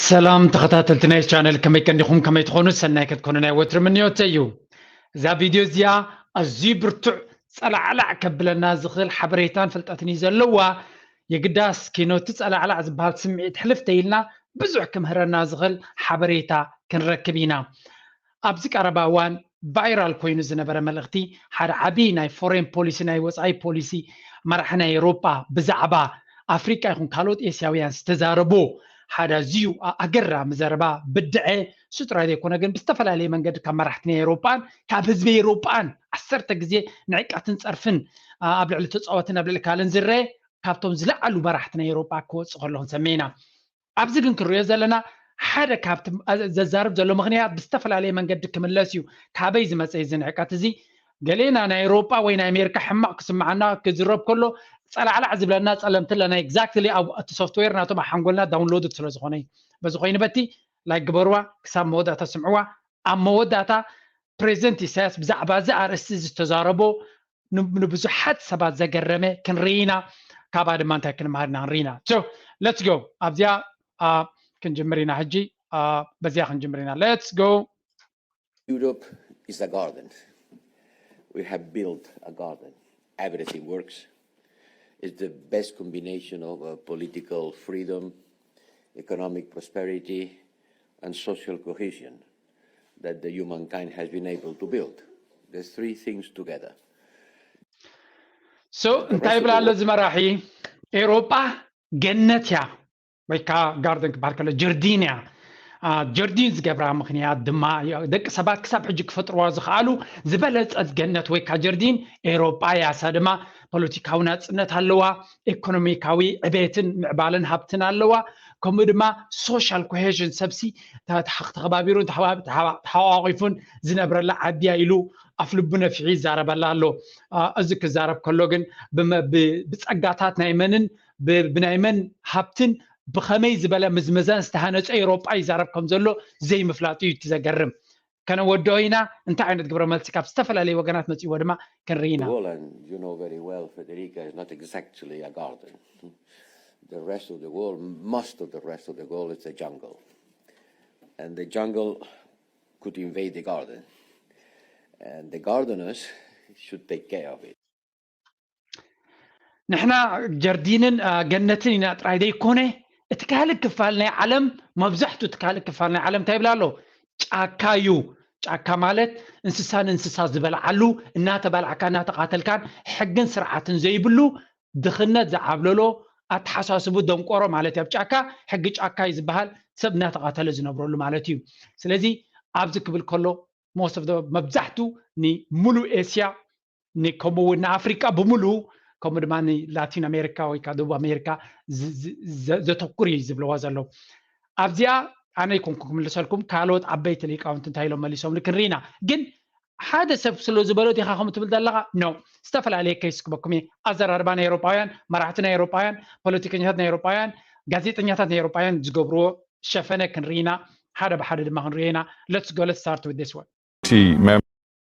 ሰላም ተኸታተልቲ ናይ ቻነል፣ ከመይ ቀኒኹም? ከመይ ትኾኑ? ሰናይ ክትኮኑ ናይ ወትሪ ምንዮተይ እዩ። እዛ ቪድዮ እዚኣ ኣዝዩ ብርቱዕ ጸላዕላዕ ከብለና ዝኽእል ሓበሬታን ፍልጠትን እዩ ዘለዋ። የግዳስ ኪኖቲ ጸላዕላዕ ዝበሃል ስምዒት ሕልፍ ተይልና ብዙሕ ክምህረና ዝኽእል ሓበሬታ ክንረክብ ኢና። ኣብዚ ቀረባ እዋን ቫይራል ኮይኑ ዝነበረ መልእኽቲ ሓደ ዓቢ ናይ ፎሬን ፖሊሲ፣ ናይ ወጻኢ ፖሊሲ መራሒ ናይ ኤውሮጳ ብዛዕባ ኣፍሪቃ ይኹን ካልኦት ኤስያውያን ዝተዛረቦ ሓደ ኣዝዩ ኣገራሚ ዘረባ ብድዐ እሱ ጥራይ ዘይኮነ ግን ብዝተፈላለየ መንገዲ ካብ መራሕቲ ናይ ኤውሮጳን ካብ ህዝቢ ኤውሮጳን ዓሰርተ ግዜ ንዕቀትን ጸርፍን ኣብ ልዕሊ ተጻወትን ኣብ ልዕሊ ካልእን ዝረአ ካብቶም ዝለዓሉ መራሕቲ ናይ ኤውሮጳ ክወጽእ ከሎ ክንሰምዕ ኢና። ኣብዚ ግን ክንሪኦ ዘለና ሓደ ካብቲ ዘዛርብ ዘሎ ምኽንያት ብዝተፈላለየ መንገዲ ክምለስ እዩ። ካበይ ዝመፀ እዚ ንዕቀት እዚ? ገሌና ናይ ኤውሮጳ ወይ ናይ ኣሜሪካ ሕማቕ ክስምዓና ክዝረብ ከሎ ጸላዕላዕ ዝብለና ጸለምቲ ኣለና። ኤግዛክትሊ ኣብ እቲ ሶፍትዌር ናቶም ኣብ ሓንጎልና ዳውንሎድድ ስለ ዝኾነ እዩ። በዚ ኮይኑ በቲ ላይክ ግበርዋ፣ ክሳብ መወዳእታ ስምዕዋ። ኣብ መወዳእታ ፕሬዚደንት ኢሳያስ ብዛዕባ እዚ ኣርእስቲ ዝተዛረቦ ንብዙሓት ሰባት ዘገረመ ክንርኢ ኢና። ካብኣ ድማ እንታይ ክንመሃር ኢና ክንርኢ ኢና። So let's go። ኣብዚኣ ክንጅምር ኢና ሕጂ። በዚኣ ክንጅምር ኢና። Let's go። Europe is a garden. We have built a garden. Everything works. It's the best combination of uh, political freedom, economic prosperity, and social cohesion that the humankind has been able to build. The three things together. So እንታይ ይብላ ኣሎ እዚ መራሒ? ኤውሮጳ ገነት እያ ወይ ከዓ ጋርደን ክበሃል ከሎ ጀርዲን እያ። ጀርዲን ዝገብራ ምኽንያት ድማ ደቂ ሰባት ክሳብ ሕጂ ክፈጥርዋ ዝኽኣሉ ዝበለፀት ገነት ወይ ከዓ ጀርዲን ኤውሮጳ እያ። እሳ ድማ ፖለቲካዊ ናፅነት ኣለዋ፣ ኢኮኖሚካዊ ዕቤትን ምዕባለን ሃብትን ኣለዋ። ከምኡ ድማ ሶሻል ኮሄዥን፣ ሰብሲ ተኸባቢሩን ተሓዋቂፉን ዝነብረላ ዓዲ እያ ኢሉ ኣፍ ልቡ ነፊሑ ይዛረበላ ኣሎ። እዚ ክዛረብ ከሎ ግን ብፀጋታት ናይ መንን ብናይ መን ሃብትን ብኸመይ ዝበለ ምዝመዛን ዝተሃነፀ ኤውሮጳ ይዛረብ ከም ዘሎ ዘይምፍላጡ እዩ እቲ ዘገርም። ከነወድኦ ኢና። እንታይ ዓይነት ግብረ መልሲ ካብ ዝተፈላለዩ ወገናት መፂእዎ ድማ ክንርኢ ኢና። Well, and you know very well, Federica, is not exactly a garden. The rest of the world, most of the rest of the world is a jungle. And the jungle could invade the garden. And the gardeners should take care of it. ንሕና ጀርዲንን ገነትን ኢና ጥራይ ዘይኮነ፣ እቲ ካልእ ክፋል ናይ ዓለም፣ መብዛሕቱ እቲ ካልእ ክፋል ናይ ዓለም እንታይ ይብላ ኣሎ? ጫካ እዩ። ጫካ ማለት እንስሳ ንእንስሳ ዝበልዓሉ፣ እናተባላዕካ እናተቓተልካን ሕግን ስርዓትን ዘይብሉ፣ ድኽነት ዝዓብለሎ፣ ኣተሓሳስቡ ደንቆሮ ማለት እዩ። ኣብ ጫካ ሕጊ ጫካ እዩ ዝበሃል፣ ሰብ እናተቓተለ ዝነብረሉ ማለት እዩ። ስለዚ ኣብዚ ክብል ከሎ most of the መብዛሕቱ ንሙሉእ ኤስያ ከምኡ እውን ንኣፍሪቃ ብምሉኡ ከምኡ ድማ ንላቲን ኣሜሪካ ወይ ከዓ ደቡብ ኣሜሪካ ዘተኩር እዩ ዝብለዋ ዘለዉ። ኣብዚኣ ኣነ ይኮንኩ ክምልሰልኩም፣ ካልኦት ዓበይቲ ሊቃውንቲ እንታይ ኢሎም መሊሶምሉ ክንርኢና። ግን ሓደ ሰብ ስለ ዝበሎ ዲኻ ከምኡ ትብል ዘለኻ? ኖ። ዝተፈላለየ ኬስ ክበኩም እየ። ኣዘራርባ ናይ ኤውሮጳውያን፣ መራሕቲ ናይ ኤውሮጳውያን፣ ፖለቲከኛታት ናይ ኤውሮጳውያን፣ ጋዜጠኛታት ናይ ኤውሮጳውያን ዝገብርዎ ሸፈነ ክንርኢና፣ ሓደ ብሓደ ድማ ክንርኢና። Let's go, let's start with this one. Treaty member.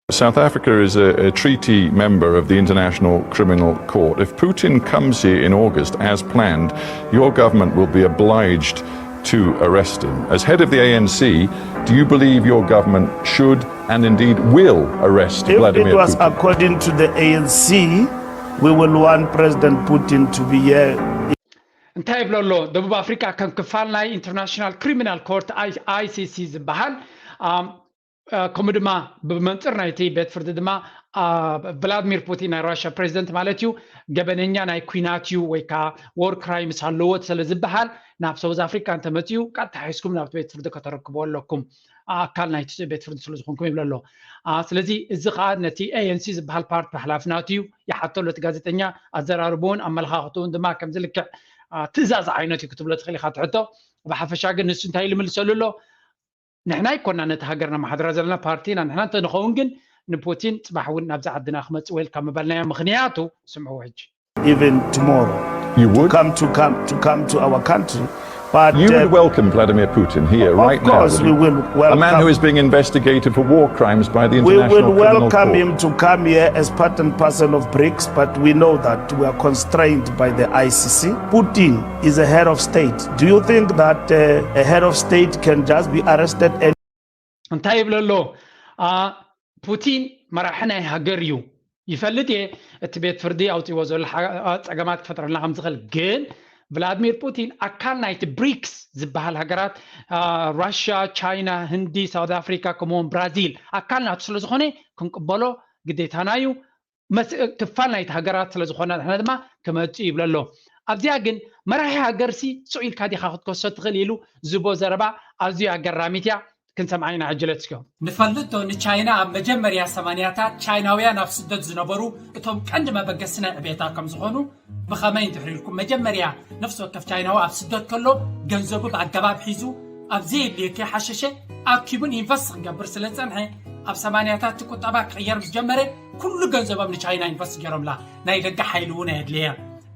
South Africa is a, a treaty member of the International Criminal Court. If Putin comes here in August as planned, your government will be obliged to arrest him. As head of the A N C, do you believe your government should and indeed will arrest If Vladimir it was Putin? According to the A N C, we will want President Putin to be here. እንታይ ይብሎ ኣሎ? ደቡብ ኣፍሪካ ከም ክፋል ናይ ኢንተርናሽናል ክሪሚናል ኮርት፣ I C C፣ ዝበሃል፣ ከምኡ ድማ ብመንፅር ናይቲ ቤት ፍርዲ ድማ ቭላድሚር ፑቲን ናይ ራሽያ ፕሬዚደንት ማለት እዩ፣ ገበነኛ ናይ ኩናት እዩ ወይ ከዓ ዎር ክራይምስ ኣለዎ ስለ ዝበሃል ናብ ሳውዝ ኣፍሪካ እንተመፅኡ ቀጥታ ሒዝኩም ናብቲ ቤት ፍርዲ ከተረክብዎ ኣለኩም፣ ኣካል ናይቲ ቤት ፍርዲ ስለ ዝኾንኩም ይብሎ ኣሎ። ስለዚ እዚ ከዓ ነቲ ኤ ኤን ሲ ዝበሃል ፓርቲ ሓላፊ ናቱ እዩ። ይሓቶ ኣሎ እቲ ጋዜጠኛ፣ ኣዘራርብኡን ኣመለኻኽትኡን ድማ ከምዚ ልክዕ ትእዛዝ ዓይነት እዩ ክትብሎ ትኽእል ኢኻ ትሕቶ። ብሓፈሻ ግን ንሱ እንታይ ኢሉ ምልሰሉ ኣሎ? ንሕና ኣይኮና ነቲ ሃገር ነመሓድራ ዘለና፣ ፓርቲ ኢና። ንሕና እንተንኸውን ግን ንፑቲን ፅባሕ እውን ናብዚ ዓድና ክመፅእ ዌልካም ምበልናዮ። ምኽንያቱ ስምዕዎ ሕጂ። Even tomorrow, You would? come to come to come to our country But You uh, would welcome Vladimir Putin here of right now, course, would we you? will A man who welcome. is being investigated for war crimes by the We International will Criminal welcome Court. Him to come here as part and parcel of BRICS, but we know that we are constrained by the I C C. Putin is a head of state. Do you think that uh, a head of state can just be arrested and እንታይ ይብሎ ኣሎ? አ፣ ፑቲን መራሒ ናይ ሃገር እዩ። ይፈልጥ እየ እቲ ቤት ፍርዲ ኣውፅዎ ዘሎ ሓ- አ፣ ፀገማት ክፈጥረልና ከም ዝኽእል። ግን ቭላድሚር ፑቲን ኣካል ናይቲ ብሪክስ ዝበሃል ሃገራት፣ አ፣ ራሽያ፣ ቻይና፣ ህንዲ፣ ሳውት ኣፍሪካ፣ ከምኡውን ብራዚል ኣካል ናቱ ስለ ዝኾነ ክንቅበሎ ግዴታና እዩ። መስ- ክፋል ናይቲ ሃገራት ስለ ዝኾነ ንሕና ድማ ክመፅእ ይብሎ ኣሎ። ኣብዚኣ ግን መራሒ ሃገርሲ ስቕ ኢልካ ዲኻ ክትከሶ ትኽእል ኢሉ ዝቦ ዘረባ ኣዝዩ ኣገራሚት እያ። ክንሰምዓ ኢና ሕጂ። ለትስኪዮ ንፈልጦ ንቻይና ኣብ መጀመርያ ሰማንያታት ቻይናውያን ኣብ ስደት ዝነበሩ እቶም ቀንዲ መበገሲ ናይ ዕቤታ ከም ዝኾኑ ብኸመይ እንድሕር ኢልኩም መጀመርያ ነፍሲ ወከፍ ቻይናዊ ኣብ ስደት ከሎ ገንዘቡ ብኣገባብ ሒዙ ኣብ ዘየድልዮ ከይሓሸሸ ኣኪቡን ኢንቨስት ክገብር ስለ ዝጸንሐ ኣብ ሰማንያታት እቲ ቁጠባ ክቕየር ምስ ጀመረ ኩሉ ገንዘቦም ንቻይና ኢንቨስት ገይሮምላ ናይ ደገ ሓይሊ እውን ኣየድልየ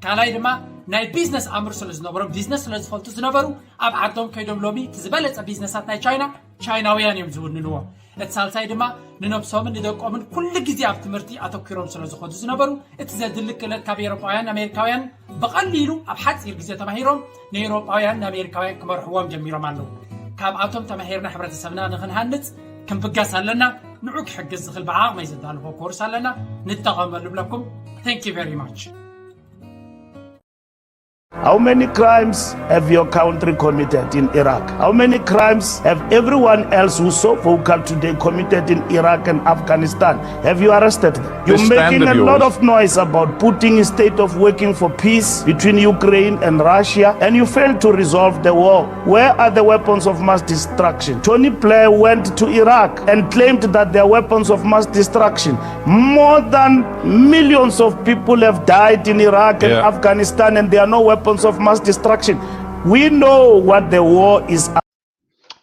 ካልኣይ ድማ ናይ ቢዝነስ ኣምር ስለ ዝነበሮም ቢዝነስ ስለ ዝፈልጡ ዝነበሩ ኣብ ዓዶም ከይዶም ሎሚ እቲ ዝበለጸ ቢዝነሳት ናይ ቻይና ቻይናውያን እዮም ዝውንንዎ እቲ ሳልሳይ ድማ ንነብሶምን ንደቆምን ኩሉ ግዜ ኣብ ትምህርቲ ኣተኪሮም ስለ ዝኾዱ ዝነበሩ እቲ ዘድሊ ክእለት ካብ ኤሮጳውያን ኣሜሪካውያን ብቐሊሉ ኣብ ሓፂር ግዜ ተማሂሮም ንኤሮጳውያን ንኣሜሪካውያን ክመርሕዎም ጀሚሮም ኣለዉ ካብኣቶም ተማሂርና ሕብረተሰብና ንክንሃንፅ ክንብገስ ኣለና ንዑ ክሕግዝ ዝኽእል ብዓቕመይ ዘዳልፎ ኮርስ ኣለና ንጠቐመሉ ብለኩም thank you very much How many crimes have your country committed in Iraq? How many crimes have everyone else who's so vocal today committed in Iraq and Afghanistan? Have you arrested them? You're This stand making of a lot yours. Of noise about putting a state of working for peace between Ukraine and Russia, and you fail to resolve the war. Where are the weapons of mass destruction? Tony Blair went to Iraq and claimed that there are weapons of mass destruction. More than millions of people have died in Iraq and Yeah. Afghanistan, and there are no weapons of mass destruction. We know what the war is.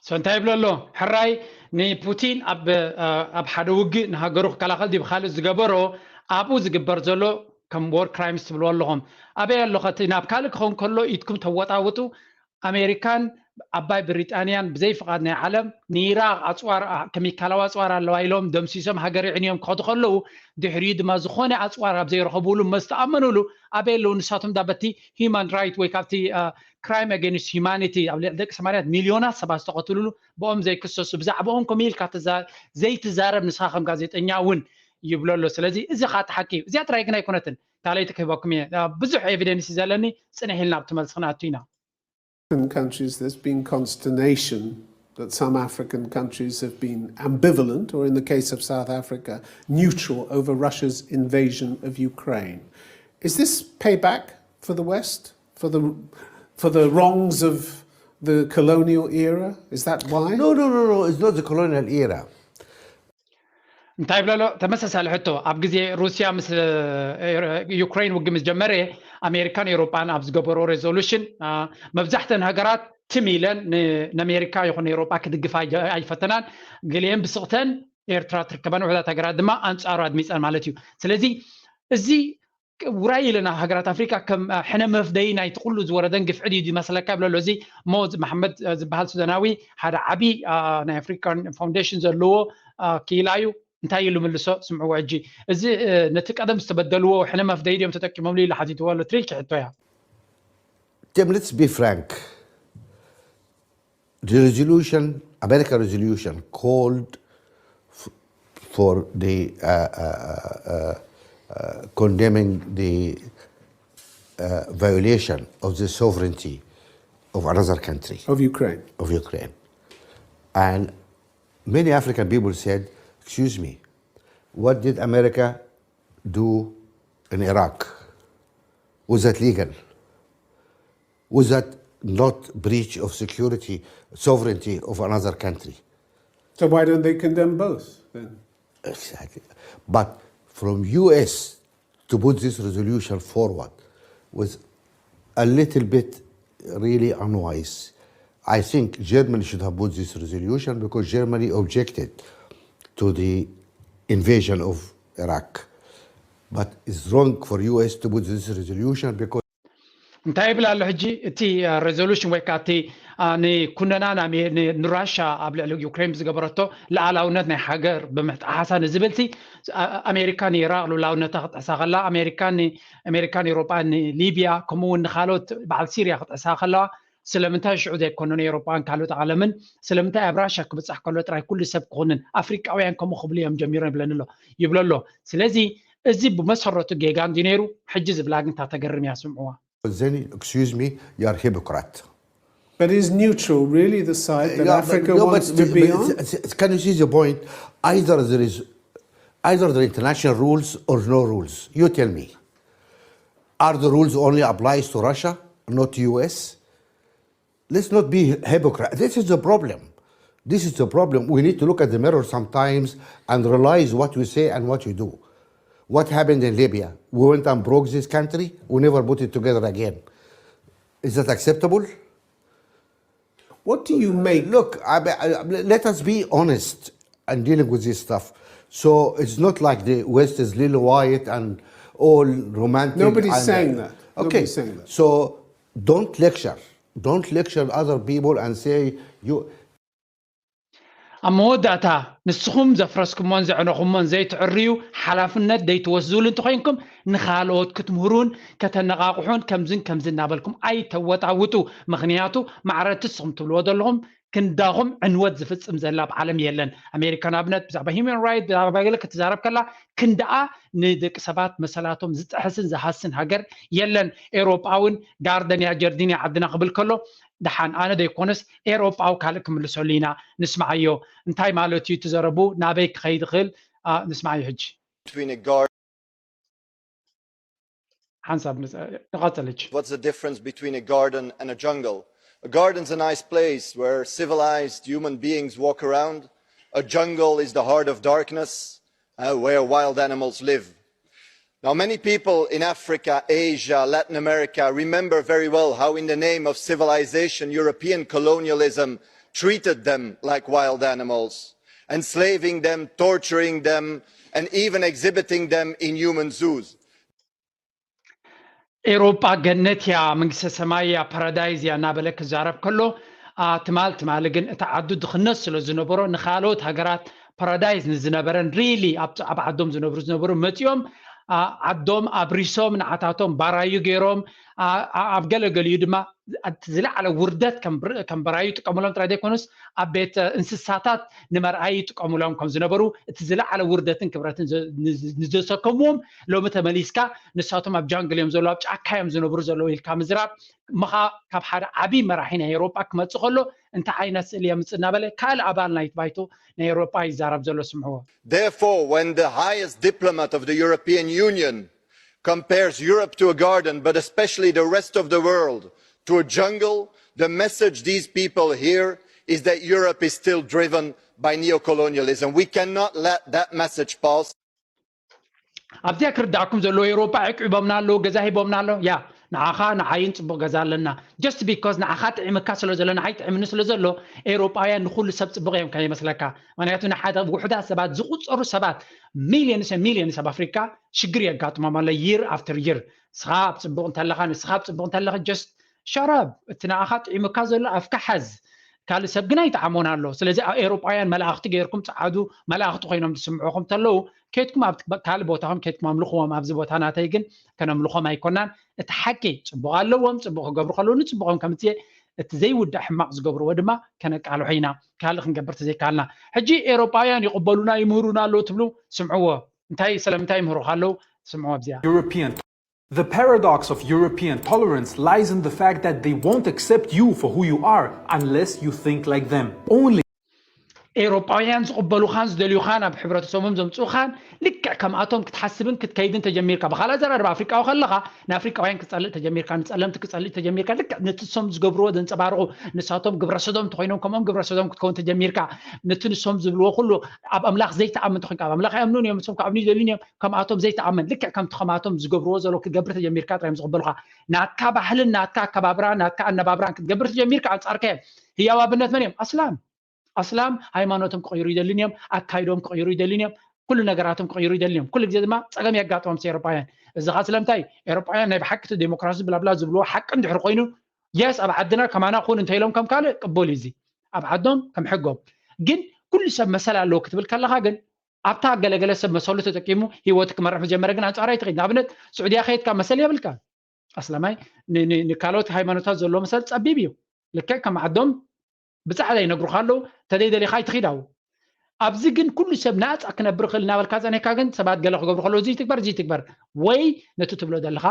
So እንታይ ይብሎ ኣሎ? ሕራይ ንፑቲን ኣብ አ፣ ኣብ ሓደ ውግእ ንሃገሩ ክከላኸል ድዩ ካልእ ዝገበሮ ኣብኡ ዝግበር ዘሎ ከም ዎር ክራይምስ ትብልዎ ኣለኹም። ኣበይ ኣለኸ እቲ ናብ ካልእ ክኸውን ከሎ ኢድኩም ተወጣውጡ ኣሜሪካን ኣባይ ብሪጣንያን ብዘይ ፍቓድ ናይ ዓለም ንኢራቅ ኣፅዋር አ፣ ከሚካላዊ ኣፅዋር ኣለዋ ኢሎም ደምሲሶም ሃገር ይዕንዮም ክኸዱ ከለዉ ድሕሪኡ ድማ ዝኾነ ኣፅዋር ኣብ ዘይረኸብሉ መዝተኣመኑሉ ኣበይ ኣለዉ ንሳቶም ዳ በቲ ሂማን ራይት ወይ ካብቲ ክራይም ኣገንስት ሂማኒቲ ኣብ ልዕሊ ደቂ ሰማንያት ሚልዮናት ሰባት ዝተቐትሉሉ ብኦም ዘይክሰሱ ብዛዕባኦም ከምኡ ኢልካ ዘይትዛረብ ንስኻ ከም ጋዜጠኛ እውን ይብሎ ኣሎ ስለዚ እዚ ከዓ ተሓቂ እዩ እዚኣ ጥራይ ግን ኣይኮነትን ካልኣይቲ ክህበኩም እየ ብዙሕ ኤቪደንስ እዩ ዘለኒ ፅንሕ ኢልና ኣብቲ መልሲ ክንኣቱ ኢና African countries, there's been consternation that some African countries have been ambivalent, or in the case of South Africa, neutral over Russia's invasion of Ukraine. Is this payback for the West, for the, for the wrongs of the colonial era? Is that why? No, no, no, no, it's not the colonial era. እንታይ ብለሎ ተመሳሳሊ ሕቶ ኣብ ግዜ ሩስያ ምስ ዩክሬን ውግ ምስ ጀመረ ኣሜሪካን ኤሮጳን ኣብ ዝገበሮ ሬዞሉሽን መብዛሕተን ሃገራት ትም ኢለን ንኣሜሪካ ይኹን ኤሮጳ ክድግፋ ኣይፈተናን ገሊአን ብስቕተን ኤርትራ ትርከበን ውሕዳት ሃገራት ድማ ኣንፃሩ ኣድሚፀን ማለት እዩ ስለዚ እዚ ውራይ ኢለ ናብ ሃገራት ኣፍሪካ ከም ሕነ መፍደይ ናይቲ ኩሉ ዝወረደን ግፍዒ ድዩ ዝመስለካ ይብለሎ እዚ ሞ መሓመድ ዝበሃል ሱዳናዊ ሓደ ዓብዪ ናይ ኣፍሪካን ፋውንዴሽን ዘለዎ ክኢላ እዩ እንታይ ኢሉ ምልሶ ስምዕዎ ሕጂ እዚ ነቲ ቀደም ዝተበደልዎ ሕነ መፍደይ ድዮም ተጠቂሞምሉ ኢሉ ሓቲትዎ ኣሎ ትሪኪ ሕቶ እያ Tim, let's be frank. The resolution, American resolution, called f- for the uh, uh, uh, uh, condemning the uh, violation of the sovereignty of another country, Of Ukraine. Of Ukraine. And many African people said, excuse me, what did America do in Iraq? Was that legal? Was that not breach of security, sovereignty of another country? So why don't they condemn both then? Exactly. But from U S to put this resolution forward was a little bit really unwise. I think Germany should have put this resolution because Germany objected to the invasion of Iraq. But it's wrong for U S to put this resolution because እንታይ ይብል ኣሎ ሕጂ? እቲ resolution ወይ ከዓ እቲ ንኩነና ንራሻ ኣብ ልዕሊ ዩክሬን ዝገበረቶ፣ ሉዓላውነት ናይ ሃገር ብምጥሓሳ ንዝብል ሲ ኣሜሪካ ንኢራቅ ሉዓላውነታ ክጥሕሳ ከላ፣ ኣሜሪካ ንኤውሮጳ ንሊብያ፣ ከምኡ እውን ንካልኦት በዓል ሲርያ ክጥሕሳ ከለዋ፣ ስለምንታይ ሽዑ ዘይኮኑ ንኤውሮጳን ካልኦት ዓለምን? ስለምንታይ ኣብ ራሻ ክብፃሕ ከሎ ጥራይ ኩሉ ሰብ ክኹንን ኣፍሪቃውያን ከምኡ ክብሉ እዮም ጀሚሮም ይብለኒ ኣሎ ይብሎ ኣሎ። ስለዚ እዚ ብመሰረቱ ጌጋ እንዲ ነይሩ። ሕጂ ዝብላ ግን እታ ተገርም እያ፣ ስምዕዋ። Then, excuse me, you are hypocrite. But is neutral really the side that Yeah, Africa but- no, wants but- to but- be but on? it's- it's- Can you see the point? Either there is, either the international rules or no rules. You tell me. Are the rules only applies to Russia, not U S? Let's not be hypocrite. This is the problem. This is the problem. We need to look at the mirror sometimes and realize what we say and what we do. What happened in Libya? We went and broke this country. We never put it together again. Is that acceptable? What do you make? Look, I, I, let us be honest and dealing with this stuff. So it's not like the West is lily white and all romantic. Nobody's and, saying that. Okay. Nobody's saying that. So don't lecture. Don't lecture other people and say you. ኣብ መወዳእታ ንስኹም ዘፍረስኩሞን ዘዕነኹሞን ዘይትዕርዩ ሓላፍነት ዘይትወስዱሉ እንተኮይንኩም ንኻልኦት ክትምህሩን ከተነቓቕሑን ከምዝን ከምዝን እናበልኩም ኣይተወጣውጡ። ምኽንያቱ ማዕረ እቲ ንስኹም ትብልዎ ዘለኹም ክንዳኹም ዕንወት ዝፍጽም ዘላ ኣብ ዓለም የለን። ኣሜሪካ ንኣብነት ብዛዕባ human right ብዛዕባ ገለ ክትዛረብ ከላ ክንዳኣ ንደቂ ሰባት መሰላቶም ዝጥሕስን ዝሃስን ሃገር የለን። ኤውሮጳ እውን ጋርደን እያ ጀርዲን እያ ዓድና ክብል ከሎ ደሓን ኣነ ዘይኮነስ ኤውሮጳዊ ካልእ ክምልሰሉ ኢና። ንስማዓዮ እንታይ ማለት እዩ እቲ ዘረቡ ናበይ ክኸይድ ይኽእል? ንስማዓዮ ሕጂ between a garden ሓንሳብ ንቐፅል ሕጂ። What's the difference between a garden and a jungle? A garden's a nice place where civilized human beings walk around. A jungle is the heart of darkness, uh, where wild animals live. Now, many people in Africa, Asia, Latin America remember very well how, in the name of civilization, European colonialism treated them like wild animals, enslaving them, torturing them, and even exhibiting them in human zoos. ኤውሮጳ ገነት እያ፣ መንግስተ ሰማይ እያ፣ ፓራዳይዝ እያ እናበለ ክዛረብ ከሎ ትማል ትማሊ ግን እቲ ዓዱ ድኽነት ስለ ዝነበሮ ንካልኦት ሃገራት ፓራዳይዝ ንዝነበረን ሪሊ ኣብ ዓዶም ዝነብሩ ዝነበሩ መፂኦም ዓዶም ኣብሪሶም ንዓታቶም ባራዩ ገይሮም ኣብ ገለገሊኡ ድማ ዝለዓለ ውርደት ከም በራዩ ይጥቀሙሎም ጥራይ ዘይኮኑስ ኣብ ቤት እንስሳታት ንመርኣይ ይጥቀሙሎም ከም ዝነበሩ እቲ ዝለዓለ ውርደትን ክብረትን ንዘሰከምዎም ሎሚ ተመሊስካ ንሳቶም ኣብ ጃንግል እዮም ዘለዉ ኣብ ጫካ እዮም ዝነብሩ ዘለዉ ኢልካ ምዝራብ ምኻ ካብ ሓደ ዓብዪ መራሒ ናይ ኤውሮጳ ክመፅእ ከሎ እንታይ ዓይነት ስእሊ የምፅእ እናበለ ካልእ ኣባል ናይቲ ባይቶ ናይ ኤውሮጳ ይዛረብ ዘሎ ስምዕዎ። Therefore, when the highest diplomat of the European Union compares Europe to a garden, but especially the rest of the world to a jungle, the message these people hear is that Europe is still driven by neocolonialism. We cannot let that message pass. ኣብዚኣ ክርዳእኩም ዘለዎ ኤውሮጳ ዕቅቢቦምና ኣለዉ፣ ገዛ ሂቦምና ኣሎ። ያ ንዓኻ ንዓይን ፅቡቕ ገዛ ኣለና። Just because ንዓኻ ጥዒምካ ስለ ዘሎ ንዓይ ጥዒምኒ ስለ ዘሎ ኤውሮጳውያን ንኹሉ ሰብ ፅቡቕ እዮም ከይመስለካ። ምክንያቱ ንሓደ ውሑዳት ሰባት ዝቁፀሩ ሰባት ሚሊዮንስ ሚሊዮንስ ኣብ ኣፍሪካ ሽግር የጋጥሞም ኣሎ year after year። ንስኻ ኣብ ፅቡቕ እንተለኻ ንስኻ ኣብ ፅቡቕ እንተለኻ just shut up፣ እቲ ንዓኻ ጥዒምካ ዘሎ ኣፍካ ሓዝ። ካልእ ሰብ ግን ኣይጠዓሞን ኣሎ። ስለዚ ኣብ ኤውሮጳውያን መላእኽቲ ገይርኩም ጸዓዱ መላእኽቲ ኮይኖም ዝስምዑኹም ተለዉ ከይድኩም ኣብ ካልእ ቦታኹም ከይድኩም ኣምልኽዎም። ኣብዚ ቦታ ናተይ ግን ከነምልኾም ኣይኮናን። እቲ ሓቂ ጽቡቕ ኣለዎም፣ ጽቡቕ ክገብሩ ከለዉ ንጽቡቖም ከምጽእ እቲ ዘይውዳእ ሕማቕ ዝገብርዎ ድማ ከነቃልሖ ኢና። ካልእ ክንገብር ተዘይካልና ሕጂ ኤውሮጳውያን ይቕበሉና ይምህሩና ኣለዉ ትብሉ ስምዕዎ። እንታይ ስለምንታይ ይምህሩኻ ኣለዉ ስምዕዎ ኣብዚኣ። European The paradox of European tolerance lies in the fact that they won't accept you for who you are unless you think like them. Only ኤውሮጳውያን ዝቕበሉኻን ዝደልዩኻን ኣብ ሕብረተሰቦም ዘምፅኡኻን ልክዕ ከምኣቶም ክትሓስብን ክትከይድን ተጀሚርካ። ብኻልእ ኣዘራርባ ኣፍሪቃዊ ከለኻ ንኣፍሪቃውያን ክትፀልእ ተጀሚርካ፣ ንፀለምቲ ክትፀልእ ተጀሚርካ። ልክዕ ነቲ ንሶም ዝገብርዎ ዘንፀባርቑ ንሳቶም ግብረሰዶም እንተኾይኖም ከምኦም ግብረሰዶም ክትከውን ተጀሚርካ። ነቲ ንሶም ዝብልዎ ኩሉ ኣብ ኣምላኽ ዘይትኣምን እንተኾይንካ ኣብ ኣምላኽ ኣይኣምኑን እዮም፣ ንሶም ክኣምኑ ይደልዩን እዮም። ከምኣቶም ዘይትኣምን ልክዕ ከምቲ ከምኣቶም ዝገብርዎ ዘለዉ ክትገብር ተጀሚርካ ጥራይ እዮም ዝቕበሉኻ። ናትካ ባህልን ናትካ ኣከባብራን ናትካ ኣነባብራን ክትገብር ተጀሚርካ ኣንጻርካ እዮም። ህያው ኣብነት መን እዮም? ኣስላም። ኣስላም ሃይማኖቶም ክቕይሩ ይደልዩን እዮም፣ ኣካይዶም ክቕይሩ ይደልዩን እዮም። ኩሉ ነገራቶም ክቕይሩ ይደልዮም። ኩሉ ግዜ ድማ ጸገም የጋጥሞም ኤውሮጳውያን። እዚ ኸዓ ስለምንታይ? ኤውሮጳውያን ናይ ብሓቂ እቲ ዴሞክራሲ ብላብላ ዝብልዎ ሓቂ እንድሕር ኮይኑ፣ የስ ኣብ ዓድና ከማና ኩን እንተኢሎም ከም ካልእ ቅቡል እዩ። እዚ ኣብ ዓዶም ከም ሕጎም። ግን ኩሉ ሰብ መሰል ኣለዎ ክትብል ከለኻ ግን ኣብታ ገለገለ ሰብ መሰሉ ተጠቂሙ ህይወቱ ክመርሕ ዝጀመረ ግን ኣንጻራይ ትኸይድ። ንኣብነት ስዑድያ ከየድካ መሰል የብልካ። ኣስላማይ ን- ን- ንካልኦት ሃይማኖታት ዘለዎ መሰል ጸቢብ እዩ። ልክዕ ከም ዓዶም ብጻዕዳ ይነግሩኻ ኣለዉ። ተደይ ደሊኻ ኣይትኺድ ኣብኡ። ኣብዚ ግን ኩሉ ሰብ ናጻ ክነብር ይኽእል እናበልካ ጸኒሕካ ግን ሰባት ገለ ክገብሩ ከለዉ እዚ ትግበር እዚ ትግበር ወይ ነቲ ትብሎ ዘለኻ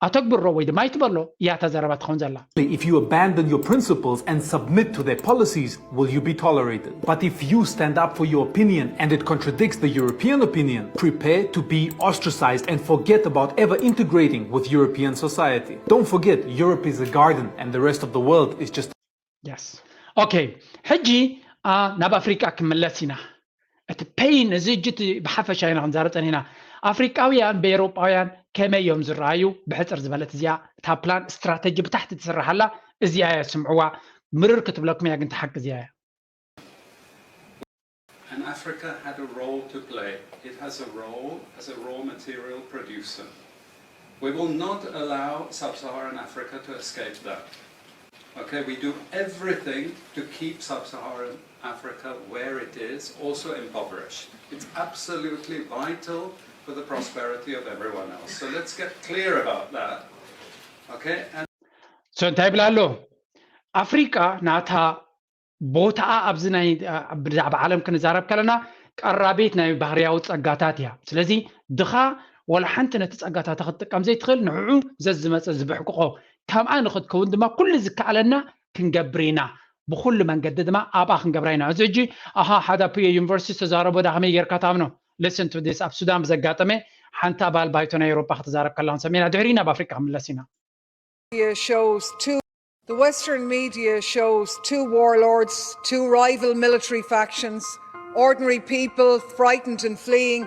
ኣተግብሮ ወይ ድማ ኣይትበሎ እያ እታ ዘረባ ትኸውን ዘላ። If you abandon your principles and submit to their policies, will you be tolerated? But if you stand up for your opinion and it contradicts the European opinion, prepare to be ostracized and forget about ever integrating with European society. Don't forget, Europe is a garden and the rest of the world is just yes okay ሕጂ ናብ ኣፍሪቃ ክምለስ ኢና። እቲ ፔይን እዚ እጅ እቲ ብሓፈሻ ኢና ክንዛረብ ጸኒሕና። ኣፍሪቃውያን ብኤውሮጳውያን ከመይ እዮም ዝረኣዩ? ብሕጽር ዝበለት እዚኣ እታ ፕላን ስትራተጂ ብታሕቲ ትስርሓላ እዚኣ እያ። ስምዕዋ፣ ምርር ክትብለኩም እያ ግን ትሓቂ እዚኣ እያ። And Africa had a role to play. It has a role as a raw material producer. We will not allow sub-Saharan Africa to escape that. Okay, we do everything to keep sub-Saharan Africa where it is, also impoverished. It's absolutely vital for the prosperity of everyone else. So let's get clear about that. Okay? And so እንታይ ይብል ኣሎ? ኣፍሪቃ ናታ ቦታኣ ኣብዚ ናይ ብዛዕባ ዓለም ክንዛረብ ከለና ቀራቤት ናይ ባህርያዊ ጸጋታት እያ። ስለዚ ድኻ ወላ ሓንቲ ነቲ ጸጋታት ክትጥቀም ዘይትኽእል ንዕዑ ዘዝመጸ ዝብሕቅቆ ከምኣ ንክትከውን ድማ ኩሉ ዝከኣለና ክንገብር ኢና። ብኩሉ መንገዲ ድማ ኣብኣ ክንገብራ ኢና። እዚ ሕጂ ኣሃ ሓደ ኣፕዮ ዩኒቨርሲቲ ዝተዛረቦ ዳ ከመይ ጌርካ ታምኖ? Listen to this። ኣብ ሱዳን ብዘጋጠመ ሓንቲ ኣባል ባይቶ ናይ ኤውሮጳ ክትዛረብ ከላ ክንሰምዕ ኢና። ድሕሪ ናብ ኣፍሪቃ ክምለስ ኢና። media shows two the Western media shows two warlords, two rival military factions, ordinary people frightened and fleeing,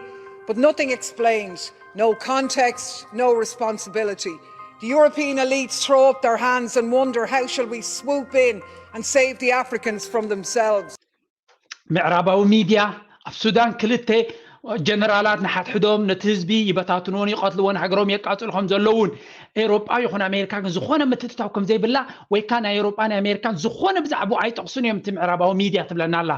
but nothing explained, no context, no responsibility. The European elites throw up their hands and wonder, how shall we swoop in and save the Africans from themselves? ምዕራባዊ ሚድያ ኣብ ሱዳን ክልተ ጀነራላት ንሓድሕዶም ነቲ ህዝቢ ይበታትንዎን ይቐትልዎን ሃገሮም የቃጽሉ ከም ዘለውን ኤውሮጳ ይኹን ኣሜሪካ ግን ዝኾነ ምትእትታው ከም ዘይብላ ወይ ከኣ ናይ ኤውሮጳ ናይ ኣሜሪካን ዝኾነ ብዛዕባኡ ኣይጠቕሱን እዮም እቲ ምዕራባዊ ሚድያ ትብለና ኣላ።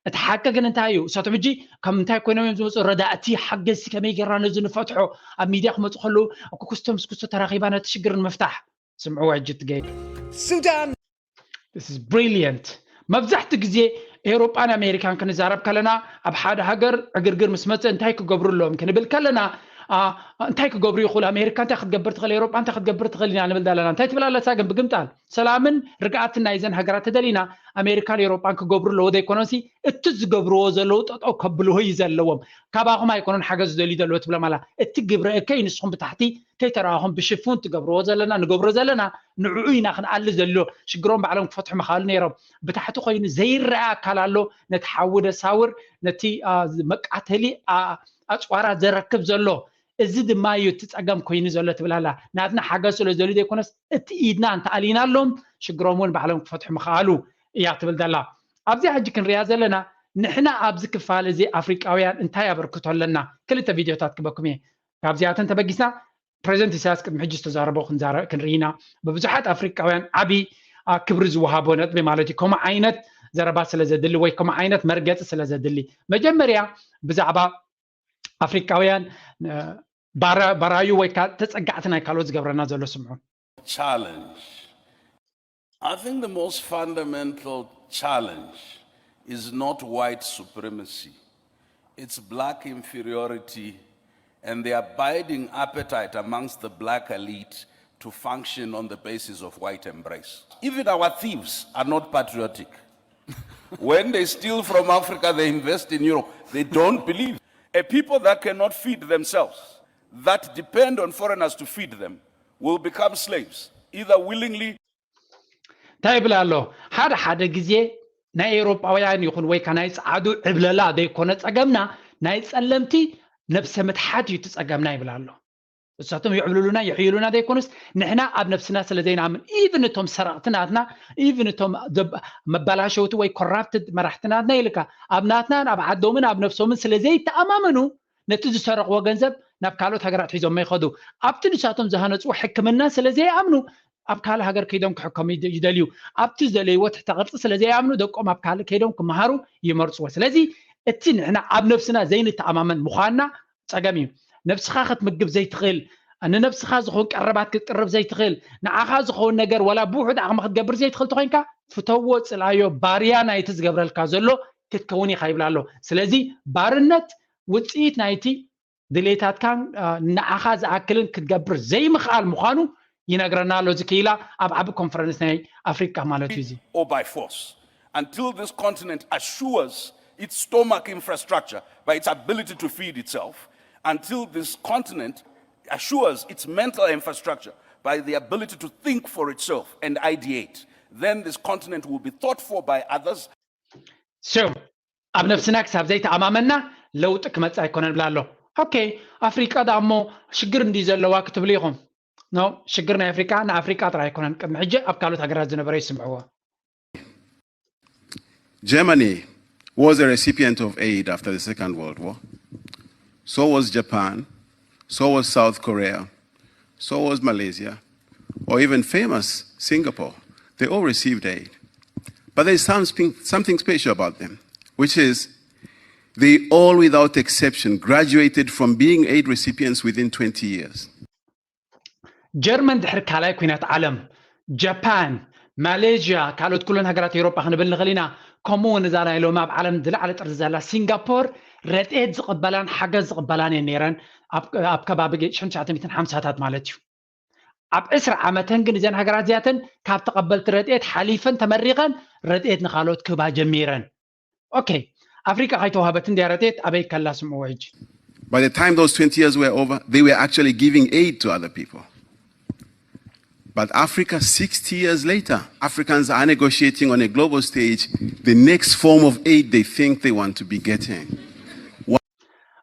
እቲ ሓቂ ግን እንታይ እዩ? እሳቶም ሕጂ ካብ ምንታይ ኮይኖም እዮም ዝመፁ? ረዳእቲ ሓገዝቲ ከመይ ጌርና ነዚ ንፈትሖ ኣብ ሚድያ ክመፁ ከለዉ ኩስቶ ምስ ኩስቶ ተራኺባ ነቲ ሽግር ንምፍታሕ ስምዕዋ ሕጂ ትገይድ Sudan This is brilliant። መብዛሕትኡ ግዜ ኤውሮጳን ኣሜሪካን ክንዛረብ ከለና ኣብ ሓደ ሃገር ዕግርግር ምስ መፀ እንታይ ክገብሩ ኣለዎም ክንብል ከለና እንታይ ክገብሩ ይኽእሉ? ኣሜሪካ እንታይ ክትገብር ትኽእል? ኤውሮጳ እንታይ ክትገብር ትኽእል ኢና ንብል ዘለና። እንታይ ትብል ኣለሳ ግን ብግምጣል ሰላምን ርግኣትን ናይዘን ሃገራት ተደሊና ኣሜሪካን ኤውሮጳን ክገብሩ ኣለዎ ዘይኮነሲ እቲ ዝገብርዎ ዘለዉ ጠጠው ከብልዎ እዩ ዘለዎም። ካባኹም ኣይኮኑን ሓገዝ ዝደልዩ ዘለዉ ትብሎም ኣላ። እቲ ግብረ እከይ ንስኹም ብታሕቲ ተይተረኣኹም ብሽፉን ትገብርዎ ዘለና ንገብሮ ዘለና ንዕኡ ኢና ክንኣሊ ዘሎ ሽግሮም ባዕሎም ክፈትሑ ምኻሉ ነይሮም። ብታሕቲ ኮይኑ ዘይረኣ ኣካል ኣሎ ነቲ ሓዊ ደሳውር ነቲ መቃተሊ ኣፅዋራት ዘረክብ ዘሎ። እዚ ድማ እዩ እቲ ፀገም ኮይኑ ዘሎ ትብል ኣላ። ናትና ሓገዝ ስለ ዘሉ ዘይኮነስ እቲ ኢድና እንተኣሊናሎም ሽግሮም እውን ባዕሎም ክፈትሑ ምኽኣሉ እያ ትብል ዘላ። ኣብዚኣ ሕጂ ክንሪኣ ዘለና ንሕና ኣብዚ ክፋል እዚ ኣፍሪቃውያን እንታይ ኣበርክቶ ኣለና? ክልተ ቪድዮታት ክበኩም እየ። ካብዚኣተን ተበጊስና ፕሬዚደንት ኢሳያስ ቅድሚ ሕጂ ዝተዛረቦ ክንዛረ- ክንርኢ ኢና። ብብዙሓት ኣፍሪቃውያን ዓቢ ክብሪ ዝወሃቦ ነጥቢ ማለት እዩ። ከምኡ ዓይነት ዘረባ ስለ ዘድሊ ወይ ከምኡ ዓይነት መርገፂ ስለ ዘድሊ መጀመርያ ብዛዕባ ኣፍሪቃውያን ባራዩ ወይ ተፀጋዕቲ ናይ ካልኦት ዝገብረና ዘሎ ስምዑ። Challenge. I think the most fundamental challenge is not white supremacy, it's black inferiority and the abiding appetite amongst the black elite to function on the basis of white embrace. Even our thieves are not patriotic. When they steal from Africa, they invest in Europe. They don't believe. A people that cannot feed themselves, that depend on foreigners to feed them, will become slaves, either willingly እንታይ ይብል ኣሎ? ሓደ ሓደ ግዜ ናይ ኤውሮጳውያን ይኹን ወይ ከ ናይ ጸዓዱ ዕብለላ ዘይኮነ ጸገምና ናይ ጸለምቲ ነብሰ ምትሓት እዩ እቲ ጸገምና ይብል ኣሎ። እሳቶም ይዕብልሉና ይሕይሉና ዘይኮኑስ ንሕና ኣብ ነብስና ስለ ዘይንኣምን፣ ኢቭን እቶም ሰረቕቲ ናትና፣ ኢቭን እቶም መባላሸውቲ ወይ ኮራፕትድ መራሕቲ ናትና ኢልካ ኣብ ናትናን ኣብ ዓዶምን ኣብ ነብሶምን ስለ ዘይተኣማመኑ፣ ነቲ ዝሰረቕዎ ገንዘብ ናብ ካልኦት ሃገራት ሒዞሞ ይኸዱ። ኣብቲ ንሳቶም ዝሃነፅዎ ሕክምና ስለ ዘይኣምኑ ኣብ ካልእ ሃገር ከይዶም ክሕከሙ ይደልዩ። ኣብቲ ዝደለይዎ ትሕተ ቅርፂ ስለ ዘይኣምኑ ደቆም ኣብ ካልእ ከይዶም ክመሃሩ ይመርፅዎ። ስለዚ እቲ ንሕና ኣብ ነብስና ዘይንተኣማመን ምዃንና ፀገም እዩ። ነብስኻ ክትምግብ ዘይትኽእል፣ ንነብስኻ ዝኸውን ቀረባት ክትቅርብ ዘይትኽእል፣ ንዓኻ ዝኸውን ነገር ዋላ ብውሑድ ዓቕሚ ክትገብር ዘይትኽእል ተኾይንካ ፍተዎ፣ ፅልኣዮ፣ ባርያ ናይቲ ዝገብረልካ ዘሎ ክትከውን ኢኻ ይብል ኣሎ። ስለዚ ባርነት ውፅኢት ናይቲ ድሌታትካን ንዓኻ ዝኣክልን ክትገብር ዘይምኽኣል ምዃኑ ይነግረና ኣሎ። እዚ ክኢላ ኣብ ዓቢ ኮንፈረንስ ናይ ኣፍሪቃ ማለት እዩ እዚ። Or by force, until this continent assures its stomach infrastructure by its ability to feed itself, until this continent assures its mental infrastructure by the ability to think for itself and ideate, then this continent will be thought for by others. So ኣብ ነብስና ክሳብ ዘይተኣማመና ለውጢ ክመጽእ ኣይኮነን ብላ ኣሎ። ኦኬ፣ ኣፍሪቃ ደኣ እሞ ሽግር እንዲ ዘለዋ ክትብሉ ኢኹም። ኖ፣ ሽግር ናይ ኣፍሪቃ ንኣፍሪቃ ጥራይ ኣይኮነን። ቅድሚ ሕጂ ኣብ ካልኦት ሃገራት ዝነበረ ይስምዕዎ። Germany was a recipient of aid after the Second World War. So was Japan. So was South Korea. So was Malaysia. Or even famous Singapore. They all received aid. But there's something, something special about them, which is they all, without exception, graduated from being aid recipients within twenty years. ጀርመን ድሕሪ ካልኣይ ኩናት ዓለም፣ ጃፓን፣ ማሌዥያ፣ ካልኦት ኩለን ሃገራት ኤውሮጳ ክንብል ንኽእል ኢና። ከምኡ እውን እዛ ናይ ሎሚ ኣብ ዓለም ዝለዓለ ጥርዚ ዘላ ሲንጋፖር ረድኤት ዝቕበላን ሓገዝ ዝቕበላን እየን ነይረን። ኣብ ኣብ ከባቢ ሽሕን ትሽዓተ ሚእትን ሓምሳታት ማለት እዩ። ኣብ ዕስራ ዓመተን ግን እዘን ሃገራት እዚኣተን ካብ ተቐበልቲ ረድኤት ሓሊፈን ተመሪቐን ረድኤት ንኻልኦት ክህባ ጀሚረን። ኦኬ፣ ኣፍሪቃ ከይተዋህበት እንድያ ረድኤት ኣበይ ከላ ስምዕዎ ሕጂ። By the time those twenty years were over, they were actually giving aid to other people. But Africa, sixty years later, Africans are negotiating on a global stage the next form of aid they think they want to be getting.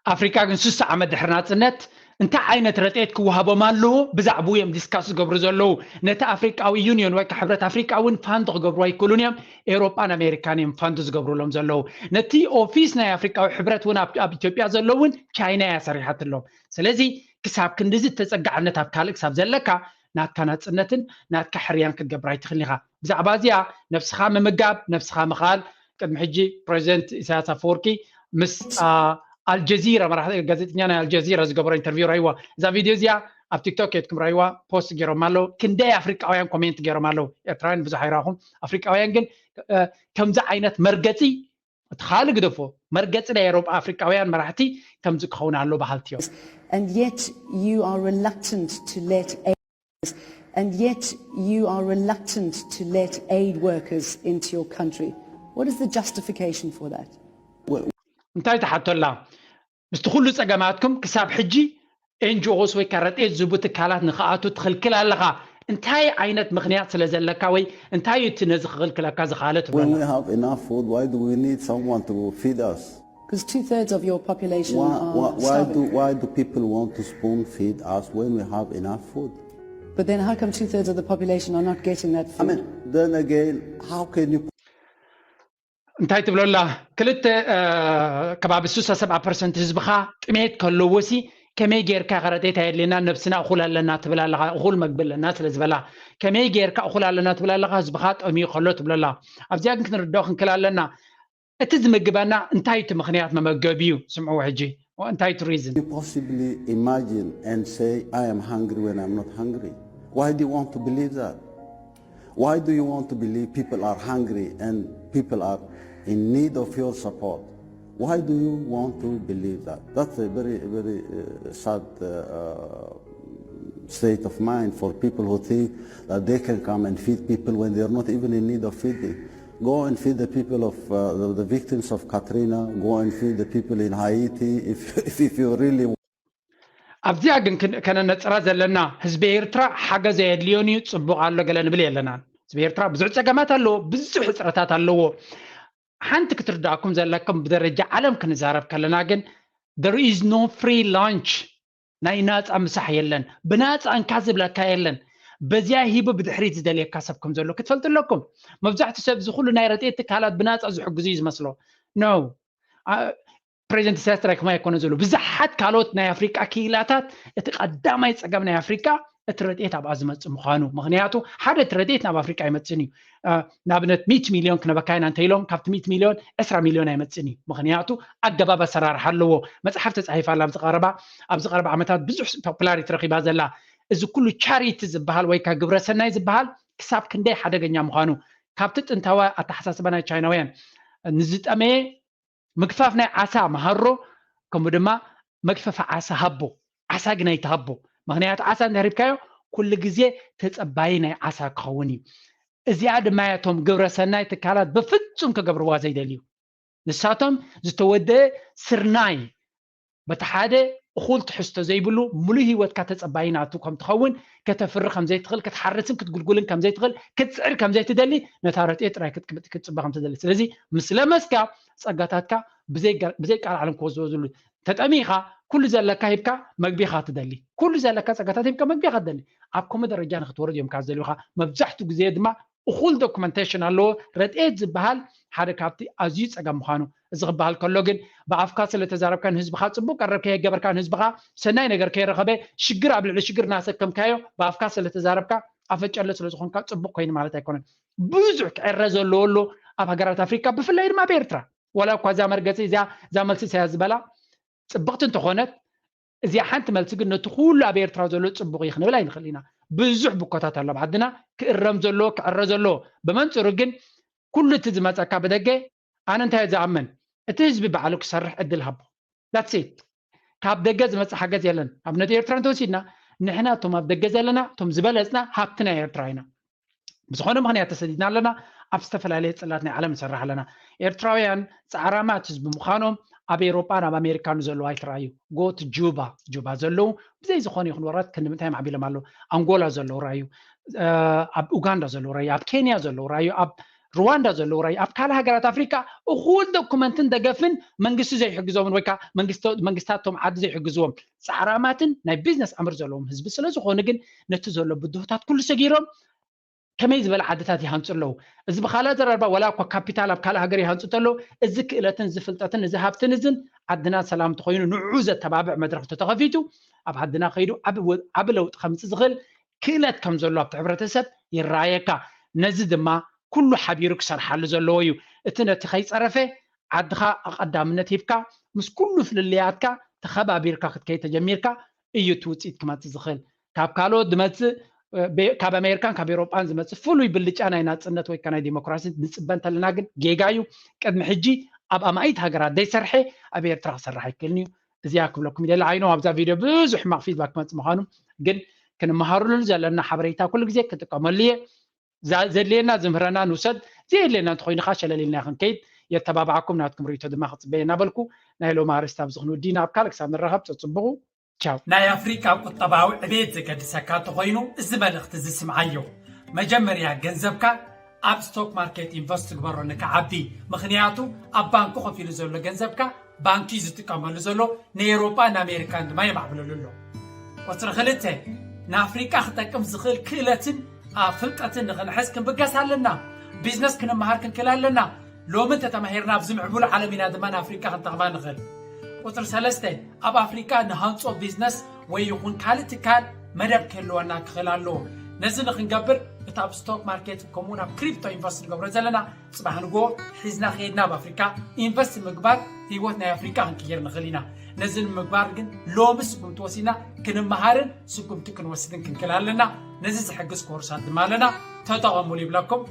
ኣፍሪቃ ግን ስሳ ዓመት ድሕሪ ናጽነት እንታይ ዓይነት ረድኤት ክወሃቦም ኣለዎ ብዛዕባኡ እዮም ዲስካስ ዝገብሩ ዘለዉ። ነቲ ኣፍሪቃዊ ዩኒዮን ወይ ከዓ ሕብረት ኣፍሪቃ እውን ፋንድ ክገብሩ ኣይክእሉን እዮም። ኤውሮጳን ኣሜሪካን እዮም ፋንድ ዝገብሩሎም ዘለዉ። ነቲ ኦፊስ ናይ ኣፍሪቃዊ ሕብረት እውን ኣብ ኣብ ኢትዮጵያ ዘሎ እውን ቻይና እያ ሰሪሓትሎም። ስለዚ ክሳብ ክንድዚ ተጸጋዕነት ኣብ ካልእ ክሳብ ዘለካ ናትካ ናጽነትን ናትካ ሕርያን ክትገብር ኣይትኽእልን ኢኻ። ብዛዕባ እዚኣ ነብስኻ ምምጋብ ነብስኻ ምኽኣል ቅድሚ ሕጂ ፕሬዚደንት ኢሳያስ ኣፈወርቂ ምስ ኣልጀዚራ መራሒ ጋዜጠኛ ናይ ኣልጀዚራ ዝገበሮ ኢንተርቪው ረይዋ። እዛ ቪድዮ እዚኣ ኣብ ቲክቶክ የትኩም ረይዋ ፖስት ገይሮም ኣለዉ። ክንደይ ኣፍሪቃውያን ኮሜንት ገይሮም ኣለዉ። ኤርትራውያን ብዙሕ ኣይረኹም። ኣፍሪቃውያን ግን ከምዚ ዓይነት መርገፂ እቲ ካልእ ግደፎ መርገፂ ናይ ኤሮጳ ኣፍሪቃውያን መራሕቲ ከምዚ ክኸውን ኣሎ በሃልቲ እዮም። And yet you are reluctant to let aid, and yet you are reluctant to let aid workers into your country. What is the justification for that? እንታይ ትሓቶላ? ምስቲ ኩሉ ጸገማትኩም ክሳብ ሕጂ ኤንጂኦስ ወይ ከዓ ረድኤት ዝህቡ ትካላት ንክኣቱ ትኽልክል ኣለኻ። እንታይ ዓይነት ምኽንያት ስለ ዘለካ ወይ እንታይ እዩ እቲ ነዚ ክኽልክለካ ዝኸኣለ ትብሎ When ኣለኻ? We have enough food, why do we need someone to feed us? Because two thirds of your population Why, are why, why, do, starving. Why do people want to spoon feed us when we have enough food? But then how come two thirds of the population are not getting that food? I mean, then again, how can you እንታይ ትብሎ ኣላ? ክልተ ከባቢ ስሳ ሰብዓ ፐርሰንት ህዝብኻ ጥሜት ከለዎ ሲ ከመይ ጌርካ ከረጤት ኣየድልየና ነብስና እኹል ኣለና ትብል ኣለኻ። እኹል መግቢ ኣለና ስለ ዝበላ ከመይ ጌርካ እኹል ኣለና ትብል ኣለኻ? ህዝብኻ ጠምዩ ከሎ ትብሎ ኣላ። ኣብዚኣ ግን ክንርዳኦ ክንክል ኣለና። እቲ ዝምግበና እንታይ እቲ ምኽንያት መመገቢኡ? ስምዕዎ ሕጂ እንታይ እቲ ሪዝን? Possibly imagine and say, I am hungry when I'm not hungry? Why do you want to believe that? Why do you want to believe people are hungry and people are in need of your support? Why do you want to believe that? That's a very, very uh, sad uh, uh, state of mind for people who think that they can come and feed people when they're not even in need of feeding. Go and feed the people of uh, the, the victims of Katrina. Go and feed the people in Haiti. If, if, if you really ኣብዚኣ ግን ክን- ከነነፅራ ዘለና ህዝቢ ኤርትራ ሓገዝ ኣየድልዮን እዩ፣ ፅቡቕ ኣሎ ገለ ንብል የለናን። ህዝቢ ኤርትራ ብዙሕ ፀገማት ኣለዎ፣ ብዙሕ ሕፅረታት ኣለዎ። ሓንቲ ክትርዳእኩም ዘለኩም ብደረጃ ዓለም ክንዛረብ ከለና ግን there is no free lunch። ናይ ናፃ ምሳሕ የለን። ብናፃ እንካ ዝብለካ የለን። በዚያ ሂቡ ብድሕሪት ዝደልየካ ሰብ ከም ዘሎ ክትፈልጡ ኣለኩም። መብዛሕትኡ ሰብ እዚ ኩሉ ናይ ረድኤት ትካላት ብናፃ ዝሕግዙ እዩ ዝመስሎ። No። ፕሬዚደንት ኢሳያስ ጥራይ ከማይ ኣይኮነ ዘሎ። ብዙሓት ካልኦት ናይ ኣፍሪቃ ክኢላታት እቲ ቀዳማይ ፀገም ናይ ኣፍሪቃ እቲ ረድኤት ኣብኣ ዝመፅእ ምዃኑ። ምኽንያቱ ሓደ እቲ ረድኤት ናብ ኣፍሪቃ ኣይመፅእን እዩ። ንኣብነት ሚእቲ ሚልዮን ክነበካ ኢና እንተኢሎም ካብቲ ሚእቲ ሚልዮን ዕስራ ሚልዮን ኣይመፅእን እዩ። ምኽንያቱ ኣገባብ ኣሰራርሓ ኣለዎ። መፅሓፍ ተፃሒፋ ኣላ ኣብዚ ቀረባ ኣብዚ ቀረባ ዓመታት ብዙሕ ፖፑላሪቲ ረኺባ ዘላ። እዚ ኩሉ ቻሪቲ ዝበሃል ወይ ከዓ ግብረሰናይ ዝበሃል ክሳብ ክንደይ ሓደገኛ ምዃኑ ካብቲ ጥንታዊ ኣተሓሳስባ ናይ ቻይናውያን ንዝጠመየ ምግፋፍ ናይ ዓሳ መሃሮ ከምኡ ድማ መግፈፊ ዓሳ ሃቦ። ዓሳ ግን ኣይትሃቦ። ምኽንያቱ ዓሳ እንተሪብካዮ ኩሉ ግዜ ተፀባይ ናይ ዓሳ ክኸውን እዩ። እዚኣ ድማ እቶም ግብረ ሰናይ ትካላት ብፍጹም ክገብርዋ ዘይደልዩ። ንሳቶም ዝተወደአ ስርናይ በቲ ሓደ እኹል ትሕዝቶ ዘይብሉ ሙሉእ ህይወትካ ተፀባይ ናቱ ከም ትኸውን ከተፍሪ ከም ዘይትኽእል ክትሓርስን ክትጉልጉልን ከም ዘይትኽእል ክትፅዕር ከም ዘይትደሊ ነታ ረድኤት ጥራይ ክትፅበ ከም ትደሊ። ስለዚ ምስ ለመስካ ፀጋታትካ ብዘይ ቃል ዓለም ክወዝወዝሉ ተጠሚኻ ኩሉ ዘለካ ሂብካ መግቢኻ ትደሊ ኩሉ ዘለካ ፀጋታት ሂብካ መግቢኻ ትደሊ ኣብ ከምኡ ደረጃ ንክትወርድ እዮም ካብ ዝደልዩኻ መብዛሕትኡ ግዜ ድማ እኹል ዶኩመንቴሽን ኣለዎ። ረድኤት ዝበሃል ሓደ ካብቲ ኣዝዩ ፀገም ምዃኑ። እዚ ክበሃል ከሎ ግን ብኣፍካ ስለተዛረብካ ንህዝብኻ ፅቡቅ ቀረብ ከየገበርካ ንህዝብኻ ሰናይ ነገር ከይረኸበ ሽግር ኣብ ልዕሊ ሽግር እናሰከምካዮ ብኣፍካ ስለተዛረብካ ኣፈጨለ ስለዝኾንካ ፅቡቅ ኮይኑ ማለት ኣይኮነን። ብዙሕ ክዕረ ዘለዎ ኣሎ ኣብ ሃገራት ኣፍሪካ ብፍላይ ድማ ኣብ ኤርትራ። ዋላ እኳ እዛ መርገፂ እዚኣ እዛ መልሲ ኢሳያስ ዝበላ ፅብቕቲ እንተኾነት እዚኣ ሓንቲ መልሲ ግን ነቲ ኩሉ ኣብ ኤርትራ ዘሎ ፅቡቕ እዩ ክንብል ኣይንኽእል ኢና። ብዙሕ ብኮታት ኣሎ ኣብ ዓድና ክእረም ዘለዎ ክዕረ ዘለዎ። ብመንፅሩ ግን ኩሉ እቲ ዝመፀካ ብደገ ኣነ እንታይ ዝኣምን እቲ ህዝቢ ባዕሉ ክሰርሕ ዕድል ሃቦ። That's it። ካብ ደገ ዝመፅእ ሓገዝ የለን። ኣብነት ኤርትራ እንተወሲድና ንሕና እቶም ኣብ ደገ ዘለና እቶም ዝበለፅና ሃብቲ ናይ ኤርትራ ኢና። ብዝኾነ ምኽንያት ተሰዲድና ኣለና። ኣብ ዝተፈላለየ ፅላት ናይ ዓለም ንሰርሕ ኣለና። ኤርትራውያን ፃዕራማት ህዝቢ ምዃኖም ኣብ ኤሮጳን ኣብ ኣሜሪካን ዘለዉ ኣይትረኣዩ። ጎት ጁባ ጁባ ዘለዉ ብዘይ ዝኾነ ይኹን ወራት ክንዲ ምንታይ ማዕቢሎም ኣለዉ። ኣንጎላ ዘለዉ ረኣዩ። ኣብ ኡጋንዳ ዘለዉ ረኣዩ። ኣብ ኬንያ ዘለዉ ረኣዩ። ኣብ ሩዋንዳ ዘለዉ ረኣዩ። ኣብ ካልእ ሃገራት ኣፍሪካ እኹል ዶኩመንትን ደገፍን መንግስቲ ዘይሕግዞምን ወይ ከዓ መንግስታቶም ዓዲ ዘይሕግዝዎም ፃዕራማትን ናይ ቢዝነስ ኣምር ዘለዎም ህዝቢ ስለዝኾኑ ግን ነቲ ዘሎ ብድሆታት ኩሉ ሰጊሮም ከመይ ዝበለ ዓድታት ይሃንፁ ኣለዉ። እዚ ብካልእ ኣዘራርባ ዋላ እኳ ካፒታል ኣብ ካልእ ሃገር ይሃንፁ ተለዉ እዚ ክእለትን እዚ ፍልጠትን እዚ ሃብትን እዝን ዓድና ሰላም ተኮይኑ ንዑ ዘተባብዕ መድረክ ተተኸፊቱ ኣብ ዓድና ከይዱ ዓቢ ለውጢ ከምፅእ ዝኽእል ክእለት ከም ዘሎ ኣብቲ ሕብረተሰብ ይረኣየካ። ነዚ ድማ ኩሉ ሓቢሩ ክሰርሓሉ ዘለዎ እዩ። እቲ ነቲ ከይፀረፈ ዓድኻ ኣቐዳምነት ሂብካ ምስ ኩሉ ፍልልያትካ ተኸባቢርካ ክትከይድ ተጀሚርካ እዩ እቲ ውፅኢት ክመፅእ ዝኽእል። ካብ ካልኦት ዝመፅእ ካብ ኣሜሪካን ካብ ኤሮጳን ዝመፅእ ፍሉይ ብልጫ ናይ ናፅነት ወይ ናይ ዲሞክራሲ ንፅበ እንተለና ግን ጌጋ እዩ። ቅድሚ ሕጂ ኣብ ኣማኢት ሃገራት ዘይሰርሐ ኣብ ኤርትራ ክሰርሕ ኣይክእልን እዩ። እዚኣ ክብለኩም ይደሊ። ዓይኖ ኣብዛ ቪድዮ ብዙሕ ሕማቕ ፊድባክ ክመፅእ ምዃኑ ግን ክንመሃሩሉ ዘለና ሓበሬታ ኩሉ ግዜ ክጥቀመሉ እየ። ዘድልየና ዝምህረና ንውሰድ፣ ዘየድልየና እንተኾይኑ ከዓ ሸለል ኢልና ክንከይድ የተባብዓኩም፣ ናትኩም ርእይቶ ድማ ክፅበየ እናበልኩ ናይ ሎሚ ኣርእስቲ ኣብዚ ክንውዲ ኢና። ኣብ ካልእ ክሳብ ንራኸብ ፀፅብቑ። ቻው። ናይ ኣፍሪቃ ቁጠባዊ ዕቤት ዘገድሰካ እንተኾይኑ እዚ መልእኽቲ እዚ ስምዓዮ። መጀመርያ ገንዘብካ ኣብ ስቶክ ማርኬት ኢንቨስት ግበሮ ንክዓቢ። ምኽንያቱ ኣብ ባንኪ ኮፍ ኢሉ ዘሎ ገንዘብካ ባንኪ ዝጥቀመሉ ዘሎ ንኤውሮጳ ንኣሜሪካን ድማ የማዕብለሉ ኣሎ። ቁፅሪ ክልተ ንኣፍሪቃ ክጠቅም ዝኽእል ክእለትን ፍልጠትን ንኽንሕዝ ክንብገስ ኣለና። ቢዝነስ ክንመሃር ክንክእል ኣለና። ሎሚ እንተተማሂርና ኣብዚ ምዕቡል ዓለም ኢና ድማ ንኣፍሪቃ ክንጠቕማ ንኽእል። ቁፅሪ ሰለስተ ኣብ ኣፍሪቃ ንሃንፆ ቢዝነስ ወይ ይኹን ካልእ ትካል መደብ ክህልወና ክኽእል ኣለዎ። ነዚ ንክንገብር እቲ ኣብ ስቶክ ማርኬት ከምኡውን ኣብ ክሪፕቶ ኢንቨስት ንገብሮ ዘለና ፅባሕ ንግሆ ሒዝና ከይድና ኣብ ኣፍሪካ ኢንቨስት ምግባር ህይወት ናይ ኣፍሪካ ክንቅይር ንኽእል ኢና። ነዚ ንምግባር ግን ሎሚ ስጉምቲ ወሲድና ክንመሃርን ስጉምቲ ክንወስድን ክንክእል ኣለና። ነዚ ዝሕግዝ ኮርሳት ድማ ኣለና። ተጠቐሙሉ ይብለኩም።